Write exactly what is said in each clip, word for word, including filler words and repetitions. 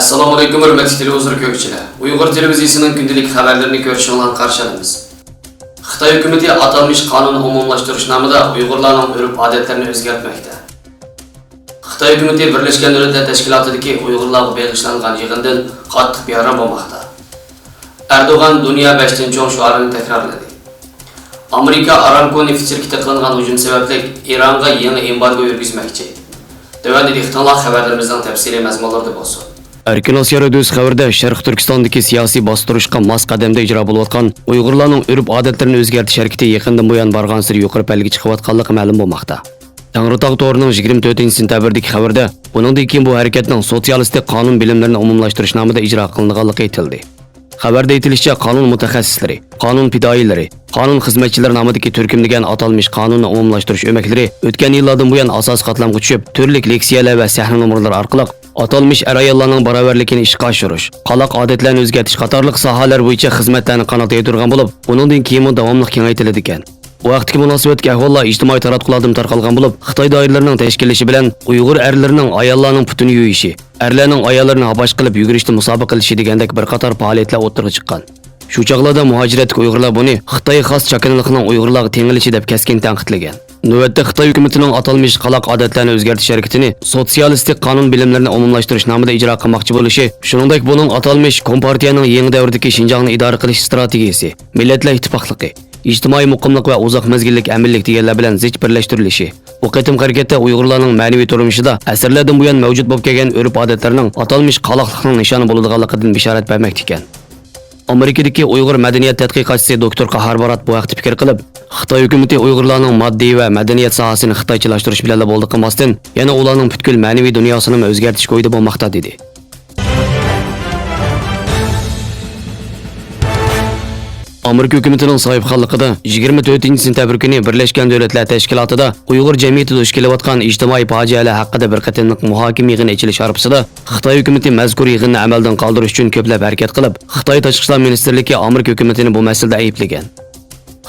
ئەسسالامۇئەلەيكۇم، ھۆرمەتلىك تېلېۋىزور كۆرگۈچىلەر. ئۇيغۇر تېلېۋىزىيىسىنىڭ كۈندىلىك خەۋەرلىرىنى كۆرۈشۈڭلارنى قارشى ئالىمىز. خىتاي ھۆكۈمىتى ئاتالمىش قانۇن ئومۇملاشتۇرۇش نامىدا ئۇيغۇرلارنىڭ ئۆرپ-ئادەتلىرىنى ئۆزگەرتمەكتە. خىتاي ھۆكۈمىتى بىرلەشكەن دۆلەتلەر تەشكىلاتىدىكى ئۇيغۇرلارغا بېغىشلانغان يىغىندىن قاتتىق بىئارام بولماقتا. ئەردوغان «دۇنيا بەشتىن چوڭ» شوئارىنى تەكرارلىدى. ئامېرىكا ئارامكو نېفىت شىركىتى قىلىنغان ھۇجۇم سەۋەبلىك ئىرانغا يېڭى ئېمبارگو يۈرگۈزمەكچى. تۆۋەندە دىققىتىڭلار خەۋەرلىرىمىزنىڭ تەپسىلىي مەزمۇنلىرىدا بولسۇن. ئەركىن ئاسىيا رادىيوسى خەۋىرىدە شەرقىي تۈركىستاندىكى سىياسىي باستۇرۇشقا ماس قەدەمدە ئىجرا بولۇۋاتقان ئۇيغۇرلارنىڭ ئۆرپ-ئادەتلىرىنى ئۆزگەرتىش ھەرىكىتى يېقىندىن بۇيان بارغانسېرى يۇقىرى پەللىگە چىقىۋاتقانلىقى مەلۇم بولماقتا. تەڭرىتاغ تورىنىڭ يىگىرمە تۆتىنچى سېنتەبىردىكى خەۋىرىدە بۇنىڭدىن كېيىن بۇ ھەرىكەتنىڭ سوتسىيالىستىك قانۇن بىلىملىرىنى ئومۇملاشتۇرۇش نامىدا ئىجرا قىلىنىدىغانلىقى ئېيتىلدى. خەۋەردە ئېيتىلىشىچە، قانۇن مۇتەخەسسىسلىرى، قانۇن پىدائىيلىرى، قانۇن خىزمەتچىلىرى نامىدىكى تۈركۈم دېگەن ئاتالمىش قانۇننى ئومۇملاشتۇرۇش ئۆمەكلىرى ئۆتكەن يىللاردىن بۇيان ئاساسىي قاتلامغا چۈشۈپ، تۈرلۈك لېكسىيەلەر ۋە سەھنە نومۇرلىرى ئارقىلىق ئاتالمىش ئەر-ئاياللارنىڭ باراۋەرلىكىنى ئىشقا ئاشۇرۇش، قالاق ئادەتلەرنى ئۆزگەرتىش قاتارلىق ساھەلەر بويىچە خىزمەتلەرنى قانات يايدۇرغان بولۇپ، بۇنىڭدىن كېيىنمۇ داۋاملىق كېڭەيتىلىدىكەن. بۇ ھەقتىكى مۇناسىۋەتلىك ئەھۋاللار ئىجتىمائىي تاراتقۇلاردىمۇ تارقالغان بولۇپ، خىتاي دائىرىلىرىنىڭ تەشكىللىشى بىلەن ئۇيغۇر ئەرلىرىنىڭ ئاياللارنىڭ پۇتىنى يۇيۇشى، ئەرلەرنىڭ ئاياللىرىنى ھاپاش قىلىپ يۈگۈرۈشتە مۇسابىقە قىلىشى دېگەندەك بىر قاتار پائالىيەتلەر ئوتتۇرىغا چىققان. شۇ چاغلاردا مۇھاجىرەتتىكى ئۇيغۇرلار بۇنى خىتايغا خاس چاكىنىلىقنىڭ ئۇيغۇرلارغا تېڭىلىشى دەپ كەسكىن تەنقىدلىگەن. نۆۋەتتە خىتاي ھۆكۈمىتىنىڭ ئاتالمىش قالاق ئادەتلەرنى ئۆزگەرتىش ھەرىكىتىنى سوتسىيالىستىك قانۇن بىلىملىرىنى ئومۇملاشتۇرۇش نامىدا ئىجرا قىلماقچى بولۇشى، شۇنىڭدەك بۇنىڭ ئاتالمىش كومپارتىيەنىڭ يېڭى دەۋردىكى شىنجاڭنى ئىدارە قىلىش ئىستراتېگىيىسى، مىللەتلەر ئىتتىپاقلىقى، ئىجتىمائىي مۇقىملىق ۋە ئۇزاق مەزگىللىك ئەمىنلىك دېگەنلەر بىلەن زىچ بىرلەشتۈرۈلۈشى، بۇ قېتىمقى ھەرىكەتتە ئۇيغۇرلارنىڭ مەنىۋى تۇرمۇشىدا ئەسىرلەردىن بۇيان مەۋجۇت بولۇپ كەلگەن ئۆرپ-ئادەتلەرنىڭ ئاتالمىش قالاقلىقنىڭ نىشانى بولىدىغانلىقىدىن بېشارەت بەرمەكتە ئىكەن. ئامېرىكىدىكى ئۇيغۇر مەدەنىيەت تەتقىقاتچىسى دوكتور قاھار بارات بۇ ھەقتە پىكىر قىلىپ، خىتاي ھۆكۈمىتى ئۇيغۇرلارنىڭ ماددىي ۋە مەدەنىيەت ساھەسىنى خىتايچىلاشتۇرۇش بىلەنلا بولدى قىلماستىن، يەنە ئۇلارنىڭ پۈتكۈل مەنىۋى دۇنياسىنىمۇ ئۆزگەرتىش كويىدا بولماقتا، دېدى. ئامېرىكا ھۆكۈمىتىنىڭ ساھىبخانلىقىدا يىگىرمە تۆتىنچى سېنتەبىر كۈنى بىرلەشكەن دۆلەتلەر تەشكىلاتىدا ئۇيغۇر جەمئىيىتى دۇچ كېلىۋاتقان ئىجتىمائىي پاجىئەلەر ھەققىدە بىر قېتىملىق مۇھاكىمە يىغىنى ئېچىلىش ئارىپىسىدا، خىتاي ھۆكۈمىتى مەزكۇر يىغىننى ئەمەلدىن قالدۇرۇش ئۈچۈن كۆپلەپ ھەرىكەت قىلىپ، خىتاي تاشقى ئىشلار مىنىستىرلىكى ئامېرىكا ھۆكۈمىتىنى بۇ مەسىلىدە ئەيىبلىگەن.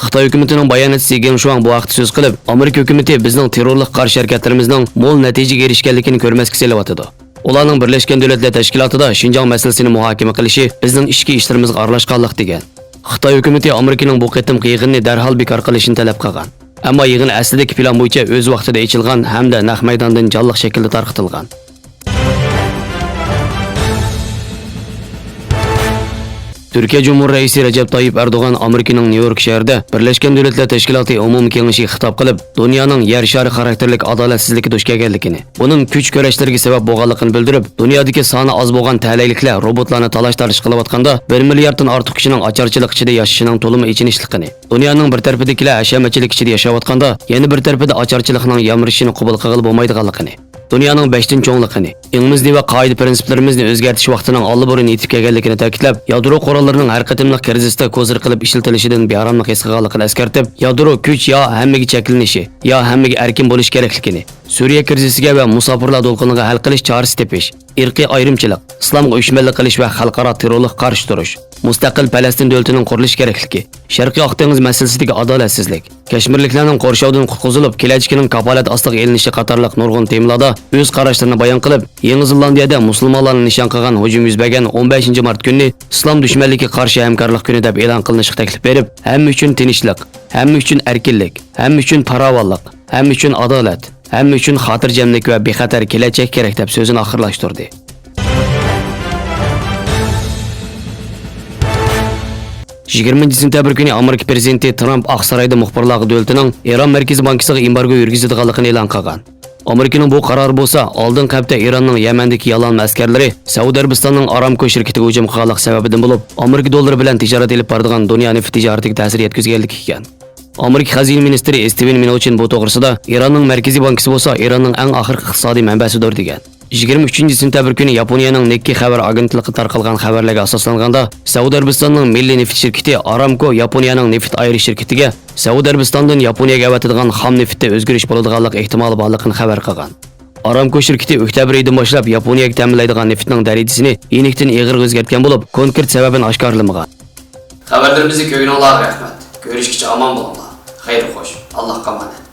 خىتاي ھۆكۈمىتىنىڭ باياناتچىسى گېڭ شۇاڭ بۇ ھەقتە سۆز قىلىپ، ئامېرىكا ھۆكۈمىتى بىزنىڭ تېررورلۇققا قارشى ھەرىكەتلىرىمىزنىڭ مول نەتىجىگە ئېرىشكەنلىكىنى كۆرمەسكە سېلىۋاتىدۇ. ئۇلارنىڭ بىرلەشكەن دۆلەتلەر تەشكىلاتىدا شىنجاڭ مەسىلىسىنى مۇھاكىمە قىلىشى بىزنىڭ ئىچكى ئىشلىرىمىزغا ئارىلاشقانلىق، دېگەن. خىتاي ھۆكۈمىتى ئامېرىكىنىڭ بۇ قېتىمقى يىغىننى دەرھال بىكار قىلىشىنى تەلەپ قىلغان. ئەمما يىغىن ئەسلىدىكى پىلان بويىچە ئۆز ۋاقتىدا ئېچىلغان ھەمدە نەق مەيداندىن جانلىق شەكىلدە تارقىتىلغان. تۈركىيە جۇمھۇر رەئىسى رەجەپ تايىپ ئەردوغان ئامېرىكىنىڭ نيۇ يورك شەھىرىدە بىرلەشكەن دۆلەتلەر تەشكىلاتى ئومۇمىي كېڭىشىگە خىتاب قىلىپ، دۇنيانىڭ يەر شارى خاراكتېرلىك ئادالەتسىزلىككە دۇچ كەلگەنلىكىنى، بۇنىڭ كۈچ كۈرەشلىرىگە سەۋەب بولغانلىقىنى بىلدۈرۈپ، دۇنيادىكى سانى ئاز بولغان تەلەيلىكلەر روبوتلارنى تالاش-تارتىش قىلىۋاتقاندا، بىر مىلياردتىن ئارتۇق كىشىنىڭ ئاچارچىلىق ئىچىدە ياشىشىنىڭ تولىمۇ ئېچىنىشلىقىنى، دۇنيانىڭ بىر تەرىپىدىكىلەر ھەشەمەتچىلىك ئىچىدە ياشاۋاتقاندا، يەنە بىر تەرىپىدە ئاچارچىلىقنىڭ يامرىشىنى قوبۇل قىلغىلى بولمايدىغانلىقىنى، دۇنيانىڭ بەشتىن چوڭلۇقىنى، ئېڭىمىزنى ۋە قائىدە-پىرىنسىپلىرىمىزنى ئۆزگەرتىش ۋاقتىنىڭ ئاللىبۇرۇن يېتىپ كەلگەنلىكىنى تەكىتلەپ، يادرو قوراللىرىنىڭ ھەر قېتىملىق كىرىزىستا كوزىر قىلىپ ئىشلىتىلىشىدىن بىئاراملىق ھېس قىلغانلىقىنى ئەسكەرتىپ، يادرو كۈچ يا ھەممىگە چەكلىنىشى، يا ھەممىگە ئەركىن بولۇشى كېرەكلىكىنى، سۈرىيە كىرىزىسىگە ۋە مۇساپىرلار دولقۇنىغا ھەل قىلىش چارىسى تېپىش، ئىرقىي ئايرىمچىلىق، ئىسلامغا ئۆچمەنلىك قىلىش ۋە خەلقئارا تېررورلۇققا قارشى تۇرۇش، مۇستەقىل پەلەستىن دۆلىتىنىڭ قۇرۇلۇشى كېرەكلىكى، شەرقىي ئاق دېڭىز مەسىلىسىدىكى ئادالەتسىزلىك، كەشمىرلىكلەرنىڭ قورشاۋدىن قۇتقۇزۇلۇپ، كېلەچىكىنىڭ كاپالەت ئاستىغا ئېلىنىشى قاتارلىق نۇرغۇن تېمىلاردا ئۆز قاراشلىرىنى بايان قىلىپ، يېڭى زېلاندىيەدە مۇسۇلمانلارنى نىشان قىلغان ھۇجۇم يۈز بەرگەن ئون بەشىنچى مارت كۈنىنى ئىسلام دۈشمەنلىكىگە قارشى ھەمكارلىق كۈنى دەپ ئېلان قىلىنىشىغا تەكلىپ بېرىپ، ھەممە ئۈچۈن تىنچلىق، ھەممە ئۈچۈن ئەركىنلىك، ھەممە ئۈچۈن پاراۋانلىق، ھەممە ئۈچۈن ئادالەت، ھەممە ئۈچۈن خاتىرجەملىك ۋە بىخەتەر كېلەچەك كېرەك دەپ سۆزىنى ئاخىرلاشتۇردى. يىگىرمىنچى سېنتەبىر كۈنى ئامېرىكا پىرېزىدېنتى ترامپ ئاقسارايدا مۇخبىرلارغا دۆلىتىنىڭ ئىران مەركىزىي بانكىسىغا ئېمبارگو يۈرگۈزىدىغانلىقىنى ئېلان قىلغان. ئامېرىكىنىڭ بۇ قارارى بولسا، ئالدىنقى ھەپتە ئىراننىڭ يەمەندىكى يالانما ئەسكەرلىرى سەئۇدى ئەرەبىستاننىڭ ئارامكو شىركىتىگە ھۇجۇم قىلغانلىقى سەۋەبىدىن بولۇپ، ئامېرىكا دوللىرى بىلەن تىجارەت ئېلىپ بارىدىغان دۇنيا نېفىت تىجارىتىگە تەسىر يەتكۈزگەنلىكى ئىكەن. ئامېرىكا خەزىنە مىنىستىرى ستېۋېن مىنوچىن بۇ توغرىسىدا، ئىراننىڭ مەركىزىي بانكىسى بولسا ئىراننىڭ ئەڭ ئاخىرقى ئىقتىسادىي مەنبەسىدۇر، دېگەن. يىگىرمە ئۈچىنچى سېنتەبىر كۈنى ياپونىيەنىڭ نىككېي خەۋەر ئاگېنتلىقى تارقالغان خەۋەرلەرگە ئاساسلانغاندا، سەئۇدى ئەرەبىستاننىڭ مىللىي نېفىت شىركىتى ئارامكو ياپونىيەنىڭ نېفىت ئايرىش شىركىتىگە سەئۇدى ئەرەبىستاندىن ياپونىيەگە ئەۋەتىدىغان خام نېفىتتە ئۆزگىرىش بولىدىغانلىق ئېھتىمالى بارلىقىنى خەۋەر قىلغان. ئارامكو شىركىتى ئۆكتەبىر ئېيىدىن باشلاپ ياپونىيەگە تەمىنلەيدىغان نېفىتنىڭ دەرىجىسىنى يېنىكتىن ئېغىرغا ئۆزگەرتكەن بولۇپ، كونكرېت سەۋەبىنى ئاشكارىلىمىغان. خەۋەرلىرىمىزنى كۆرگىنىڭلارغا رەھمەت. كۆرۈشكىچە ئامان بولۇڭلار. خەير خوش. ئاللاھقا ئامانەت.